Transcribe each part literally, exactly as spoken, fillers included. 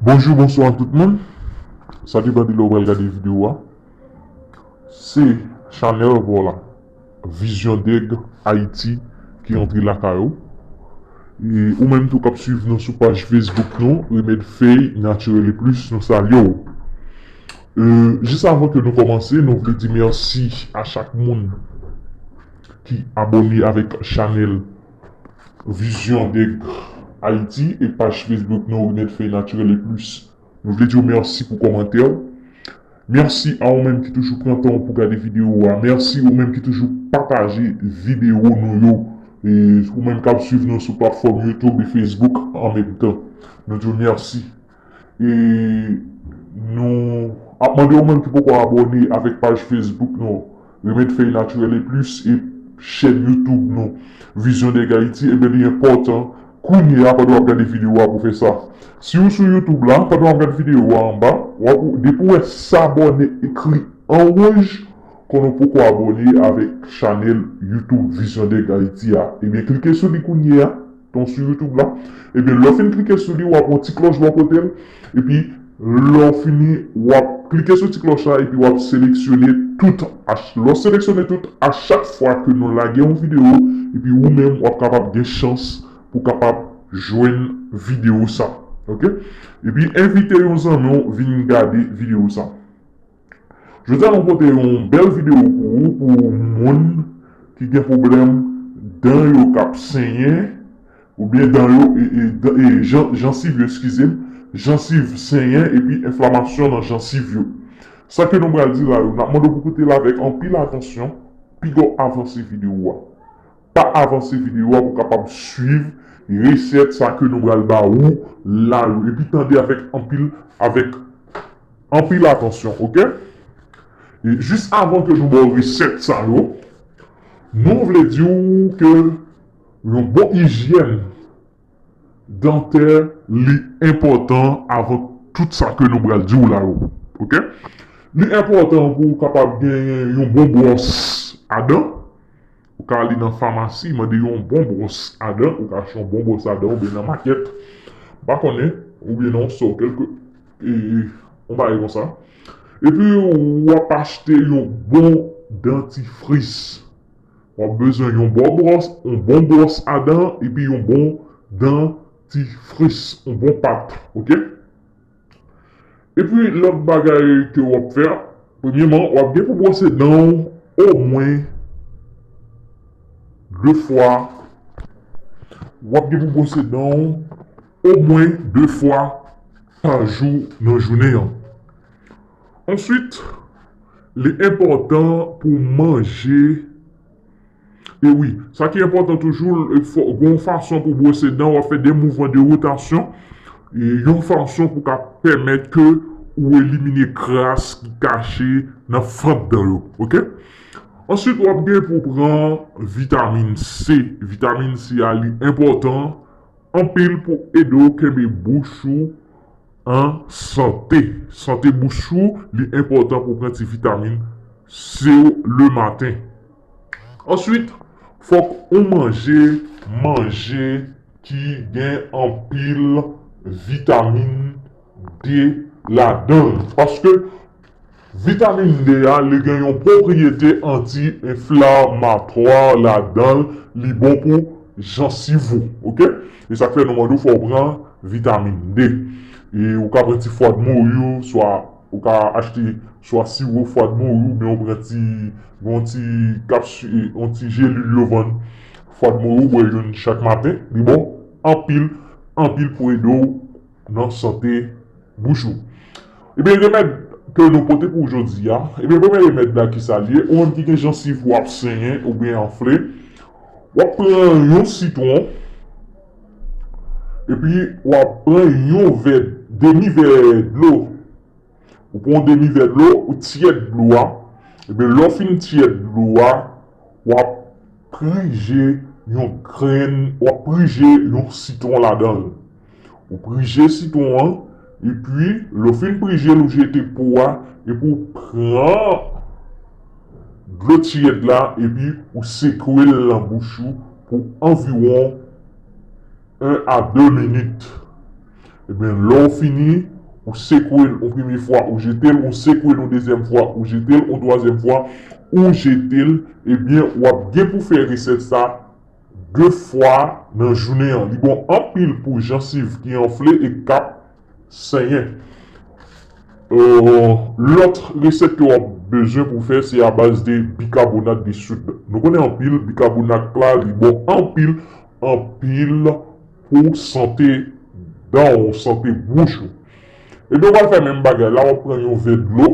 Bonjou, bonswa tout moun. Sa depann de lè w pral gade videyo a. Se chanèl pa w la, Vizyon Dèg Ayiti, ki antre lakay ou. E ou menm tou k ap swiv nou sou paj Facebook nou, Remèd Fèy Natirèl e Plis, nou salye w. E, jis avan ke nou kòmanse, nou vle di mèsi a chak moun ki abòne avèk chanèl Vizyon Dèg Ayiti e paj Facebook nou Remèd Fèy Natirèl e Plis. Nou vle di w mèsi pou kòmantè w. Mèsi a ou menm ki toujou pran tan w pou gade videyo a. Mèsi ou menm ki toujou pataje videyo nou yo. E ou menm k ap swiv nou sou platfòm YouTube e Facebook an menm tan. Nou di w mèsi. E nou ap mande ou menm ki poko abòne avèk paj Facebook nou, Remèd Fèy Natirèl e Plis, e chèn YouTube nou, Vizyon Dèg Ayiti, ebyen li enpòtan kounye a pandan w ap gade videyo a pou fè sa. Si w sou YouTube la, pandan w ap gade videyo a anba, w ap, depi w wè s'abonner ekri an wouj, konnen w poko abòne avèk chanèl YouTube Vizyon Dèg Ayiti a. Ebyen, klike sou li kounye a, tan sou YouTube la. Ebyen, lè w fin klike sou li, w ap wè yon ti klòch bò kote l. Epi, lè w fini, w ap klike sou ti klòch la, epi w ap seleksyone tout. A ch-, lè w seleksyone tout, a chak fwa ke nou lage yon videyo, epi ou menm, w ap kapab gen chans pou kapab jwenn videyo sa. Oke? Epi, envite yon zanmi w vin gade videyo sa. Jodi a nou pote yon bèl videyo pou ou, pou moun ki gen pwoblèm dan yo k ap senyen, oubyen dan yo, e, e, dan, e, jan-, jansiv yo, eskize m, jansiv senyen epi enflamasyon nan jansiv yo. Sa ke nou pral di la yo, n ap mande w pou koute l avèk anpil atansyon, piga w avanse videyo a. Pa avanse videyo a pou w kapab swiv resèt sa ke nou pral ba ou la yo, epi tande avèk anpil, avèk anpil atansyon, oke? E jis avan ke nou ba w resèt sa yo, nou vle di w ke yon bon ijyèn dantè, li enpòtan avan tout sa ke nou pral di w la yo, oke? Li enpòtan pou w kapab gen yon bon bwòs a dan. Ou ka ale nan famasi, mande yon bon bwòs a dan, ou ka achte yon bon bwòs a dan, oubyen nan makèt, m pa konnen, oubyen nan yon sò, kèlke, e, yon bagay konsa. Epi, w ap achte yon bon dantifris. W ap bezwen yon bon bwòs, yon bon bwòs a dan, epi yon bon dantifris, yon bon pat, oke? Epi, lòt bagay ke w ap fè, premyèman, w ap gen pou bwose dan w omwen de fwa. W ap gen pou bwose dan w omwen de fwa pa jou nan jounen an. Answit, li enpòtan pou manje E wi, sa ki enpòtan toujou, e fò, gon fason pou bwose dan, w ap fè de mouvman de wotasyon, e yon fason pou ka pèmèt ke ou elimine kras ki kache nan fant dan yo, oke? Answit, w ap gen pou pran vitamin C. Vitamin C a, li enpòtan anpil pou ede w kenbe bouch ou an sante. Sante bouch ou, li enpòtan pou pran ti vitamin C ou lematen. Answit, fòk ou manje manje ki gen anpil vitamin D ladan l. Paske vitamin D a, li gen yon pwopriyete anti-enflamatwa ladan l, li bon pou jansiv ou, oke? E sa k fè nou mande w fò w pran vitamin D. E ou ka pran ti fwad mori, swa ou ka achte swa siwo fwad mori, oubyen ou pran ti, yon ti kapsi-, yon ti jelil yo vann fwad mori, ou bwè youn chak maten, li bon anpil, anpil pou ede w nan sante bouch ou. Ebyen, remèd ke nou pote pou w jodi a, ebyen, premye remèd la, ki sa l ye? Ou menm ki gen jansiv ou ap senyen oubyen anfle, w ap pran yon sitwon, epi w ap pran yon vè, demi vè dlo. Ou pran yon demi vè dlo, ou tyèd dlo a. Ebyen, lè w fin tyèd dlo a, w ap prije yon grenn, w ap prije yon sitwon ladan l. Ou prije sitwon an, epi lè w fin prije l, ou jete po a, epi w pran dlo tyèd la, epi ou sekwe l nan bouch ou pou anviwon en a de minit. Ebyen, lè w fini, ou sekwe l yon premye fwa, ou jete l, ou sekwe l yon dezyèm fwa, ou jete l, yon twazyèm fwa, ou jete l, ebyen, w ap gen pou fè resèt sa de fwa nan jounen an. Li bon anpil pou jansiv ki anfle e k ap senyen. Euh, lòt resèt ke w ap bezwen pou fè, se a baz de bikabonat de soud. Nou konnen anpil, bikabonat la, li bon anpil, anpil pou sante dan w, sante bouch ou. Ebyen, w pral fè menm bagay la, w ap pran yon vè dlo,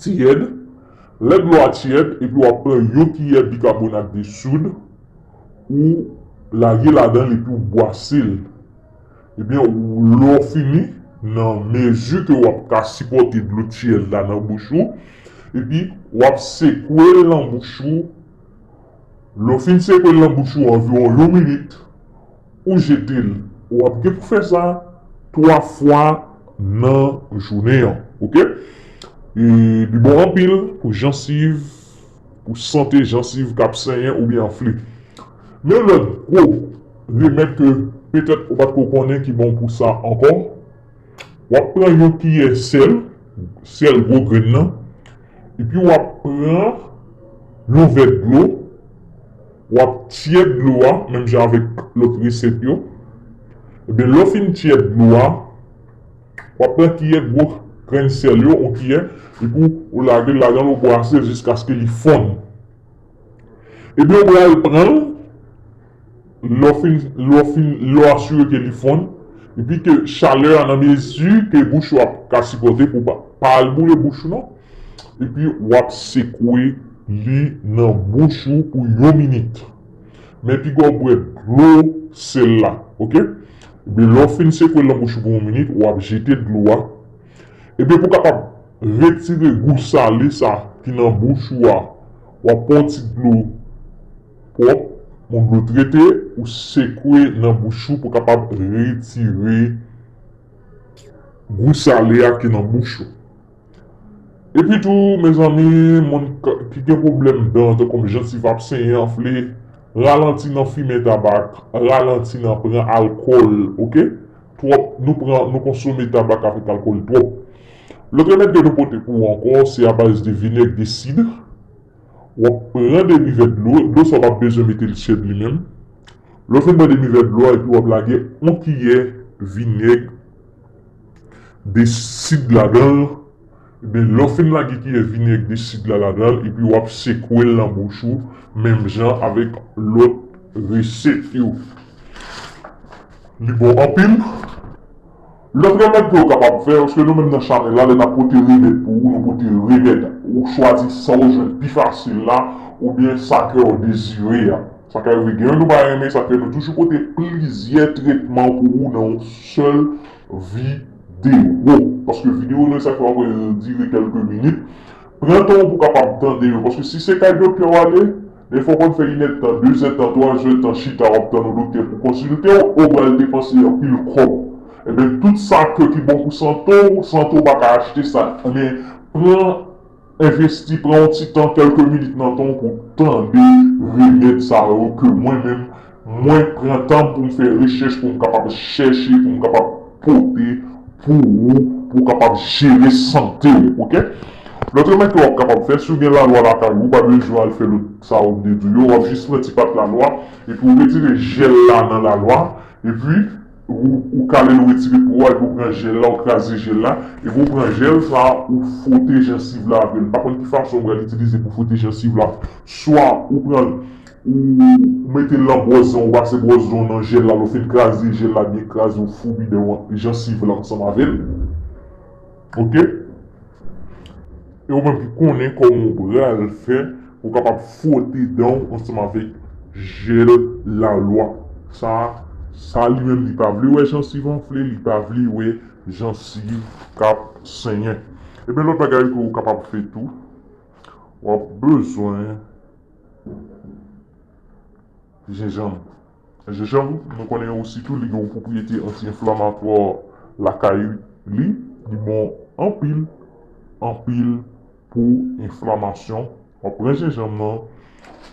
tiyèd. Lè dlo a tiyèd, epi w ap pran yon kiyè bikabonat de soud, ou lage ladan l epi w bwase l. Ebyen, ou, lè w fini, nan mezi ke w ap ka sipòte dlo tiyèd la nan bouch ou, epi w ap sekwe l nan bouch ou. Lè w fin sekwe l nan bouch ou anviwon yon minit, ou jete l. W ap gen pou fè sa twa fwa nan jounen an, oke? E li bon anpil pou jansiv, pou sante jansiv k ap senyen oubyen anfle. Men lòt gwo remèd ke petèt ou pa t ko konnen ki bon pou sa ankò, w ap pran yon kiyè sèl, sèl gwo grenn nan, epi w ap pran yon vè dlo, w ap tiyèd dlo a, menm jan avèk lòt resèt yo. Ebyen, lè w fin tiyèd dlo a, w ap pran kiyè gwo grenn sèl yo, yon kiyè, epi w lage l ladan l, ou bwase l jiskaske li fonn. Ebyen, ou pral pran l, lè w fin, lè w fin, lè w asire ke li fonn, epi ke chalè a nan mezi ke bouch ou ap ka sipòte pou pa, pa al boule bouch ou non. Epi w ap sekwe li nan bouch ou pou yon minit. Men piga w bwè dlo sèl la, oke? Ebyen, lè w fin sekwe l nan bouch ou pou yon minit, w ap jete dlo a. Ebyen, pou kapab retire gou sale sa ki nan bouch ou a, w ap pran yon ti dlo pwòp, yon dlo trete, ou sekwe nan bouch ou pou kapab retire gou sale a ki nan bouch ou. Epi tou, mezanmi, moun k-, ki gen pwoblèm dan, tankou jansiv ap senyen, anfle, ralanti nan fimen tabak, ralanti nan pran alkòl, oke? Twòp, nou pran, nou konsome tabak avèk alkòl twòp. Lòt remèd ke nou pote pou ou ankò, se a baz de vinèg de sid. W ap pran demi vè dlo, dlo sa w p ap bezwen mete l tiyèd li menm. Lè w fin pran demi vè dlo a, epi w ap lage yon kiyè vinèg de sid ladan l. Ebyen, lè w fin lage kiyè vinèg de sid la ladan l, epi w ap sekwe l nan bouch ou, menm jan avèk lòt resèt yo. Li bon anpil. Lòt remèd ke w kapab fè, paske nou menm nan chanèl la, lè n ap pote remèd pou ou, nou pote remèd. Ou chwazi sa w jwenn pi fasil la, oubyen sa kè w dezire a. Sa ka rive gen youn nou pa renmen, sa fè nou toujou pote plizyè tretman pou ou nan yon sèl videyo. Paske videyo nou, sa fè w ap wè l dire kèlke minit. Pran tan w pou w kapab tande yo, paske si se kay doktè w ale, defwa w konn fè inèdtan, dezèdtan, twazèdtan chita w ap tann yon doktè pou konsilte w, ou pral depanse anpil kòb. Ebyen, tout sa ke ki bon pou sante w, sante w pa ka achte sa. Ebyen, pran, envesti, pran yon ti tan, kèlke minit nan tan w pou tande remèd sa yo ke mwen menm, mwen pran tan m pou m fè rechèch, pou m kapab chèche, pou m kapab pote pou ou, pou w kapab jere sante w, oke? Lòt remèd ke w ap kapab fè, si w gen lalwa lakay ou, ou pa bezwen al fè lòt sa yo m te di w yo, w ap jis pran ti pat lalwa, epi w retire jèl la nan lalwa, epi ou, ou kale l, ou retire po a, epi ou pran jèl la, ou kraze jèl la, epi ou pran jèl sa, ou fwote jansiv la avè l. M pa konn ki fason w pral itilize pou fwote jansiv la. Swa ou pran ou mete l nan bwòzon, ou pase bwòzon nan jèl la, lè w fin kraze jèl la byen kraze, ou foubi dan jansiv la ansanm avè l. Oke? E ou menm ki konnen kòman w pral fè pou w kapab fwote dan w ansanm avèk jèl lalwa. Sa, sa li menm li pa vle wè jansiv anfle, li pa vle wè jansiv k ap senyen. Ebyen, lòt bagay ke w kapab fè tou, w ap bezwen jenjanm. Jenjanm, nou konnen osi tou, li gen yon pwopriyete anti-enflamatwa lakay li. Li bon anpil, anpil pou enflamasyon. W ap pran jenjanm nan,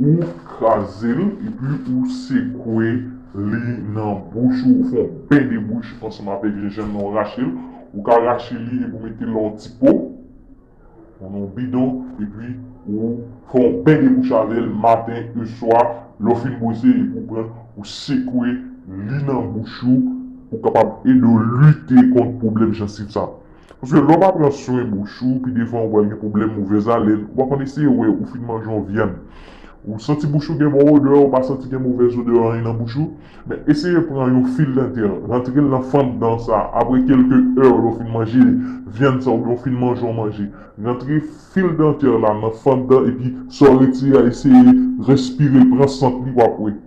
ou kraze l, epi ou sekwe li nan bouch ou, ou fè yon ben de bouch ansanm avèk jenjanm nan, ou rache l, ou ka rache li epi ou mete l nan yon ti po, nan yon bidon, epi ou fè yon ben de bouch avè l maten e swa, lè w fin bwose epi ou pran, ou sekwe li nan bouch ou, pou kapab ede w lite kont pwoblèm jansiv sa. Paske lè w pa pran swen bouch ou, pi devan ou pral gen pwoblèm movèz alèn, ou pa konn eseye wè ou fin manje yon vyann. Ou santi bouch ou gen bon odè, ou pa santi gen movèz odè anyen nan bouch ou, men eseye pran yon fil dantè, rantre l nan fanndan sa, apre kèlke è lè w fin manje vyann sa oubyen w fin manje yon manje, rantre fil dantè la nan fanndan epi sa w retire a, eseye respire l, pran sant li, w ap wè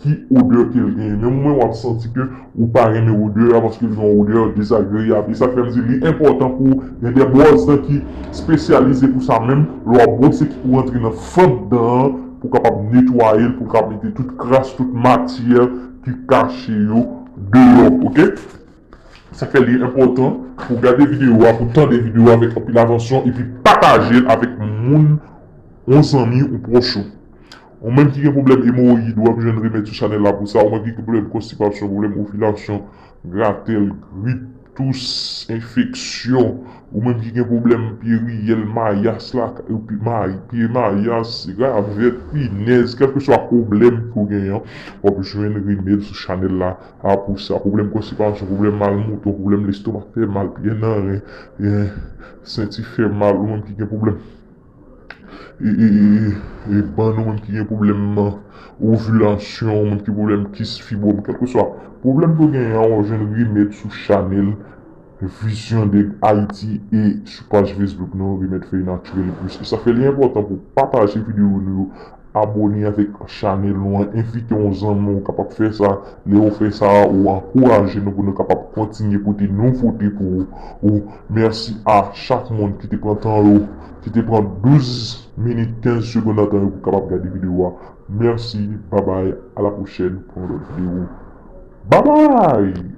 ki odè ke l genyen. Menm mwen, w ap santi ke ou pa renmen odè a paske l gen yon odè dezagreyab. E sa k fè m di li enpòtan pou gen de bwòs dan ki espesyalize pou sa menm. Lè w ap bwose ki pou rantre nan fanndan an pou kapab netwaye l, pou l kapab mete tout kras, tout matyè ki kache yo deyò, oke? Sa k fè li enpòtan pou gade videyo a, pou tande videyo a avèk anpil atansyon epi pataje l avèk moun yon zanmi ou pwòch ou. Ou menm ki gen pwoblèm emowoyid, w ap jwenn remèd sou chanèl la pou sa. Ou menm ki gen pwoblèm konstipasyon, pwoblèm ovilasyon, gratèl, grip, tous, enfeksyon, ou menm ki gen pwoblèm pye riyèl, mayas la, epi may, pye mayas, ravèt, pinèz, kèlkeswa pwoblèm ke w genyen an, w ap jwenn remèd sou chanèl la a pou sa. Pwoblèm konstipasyon, pwoblèm mal mouton, pwoblèm lestomak fè mal, pye nan ren, eh, senti fè mal, ou menm ki gen pwoblèm e, e, e, e, e bann, ou menm ki gen pwoblèm ovilasyon, ou menm ki pwoblèm kis, fibwòm, kèlkeswa pwoblèm ke w genyen an, w ap jwenn remèd sou chanèl Vision de Haïti e sou paj Facebook nou, Remèd Fèy Natirèl Plis. E sa fè li enpòtan pou pataje videyo nou yo, abòne avèk chanèl nou an, envite yon zanmi w kapab fè sa. Lè w fè sa, ou ankouraje nou pou nou kapab kontinye pote nouvote pou ou. Mèsi a chak moun ki te pran tan yo, ki te pran douz minit, kenz segonn nan tan yo pou kapab gade videyo a. Mèsi, babay, a la pwochèn pou yon lòt videyo. Babay!